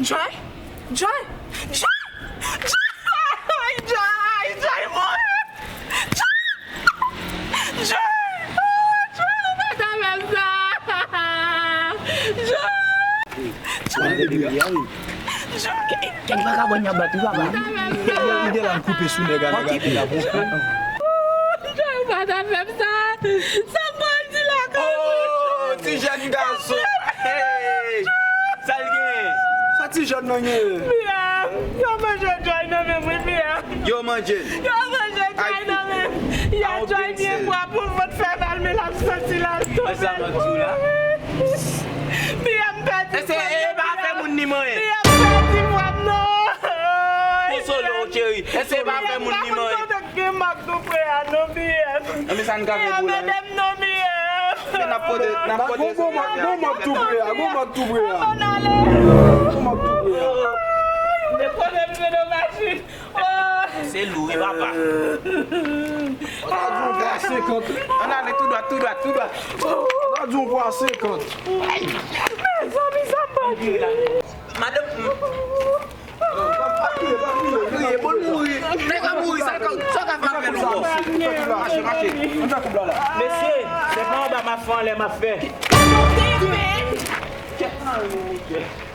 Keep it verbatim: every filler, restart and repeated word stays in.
Joy? Joy? Joy? Joy! Joy! Joy mouri! Joy! Joy! Oh, Joy, ou pa ta fè m sa! Joy! Joy! Joy! Kèk vakabon y ap bat wi papa. Li gen la l koupe sou nèg a, nèg a te la pou. Joy, ou pa ta fè m sa! Sa m pral di lakay mwen? Oh, ti jèn gason! Hey! Sa l genyen? Sa ti jèn nan genyen? Piyè, yo manje Joy nan men mwen, Piyè. Yo manje l? Yo manje Joy nan men m. Piyè, Joy byen bwa pou l vant fè mal, men l ap santi l ap tonbe. Piyè, m pèdi vwa m. Èske e pa fè moun ni manyen? Piyè, m pèdi vwa m non. Konsole w, cheri. Èske e pa fè moun ni manyen? Gen mak tou pre a non, Piyè. Anben sa n ka fè pou la? Piyè, mete m non, Piyè. Men n ap pote, n ap pote. Gon, gon mak, gon mak tou pre a, gon mak tou pre a. Ann ale. Gon mak tou pre a. Depoze m sou do machin. Oh. Se lou wi papa. Sa di yon bwa senkant. Ann ale tou dwat, tou dwat, tou dwat. Sa di yon bwa senkant. Mezanmi, sa m pa di. Madanm. Pa kriye, pa kriye. Pa kriye, bon l mouri. Nèg la mouri, sa ka, sa ka fè apèl ou. Mache, mache. Ann fè koub la la. Mesye, se pa anba m ap fè, anlè m ap fè. Kèt nan yo, mesye.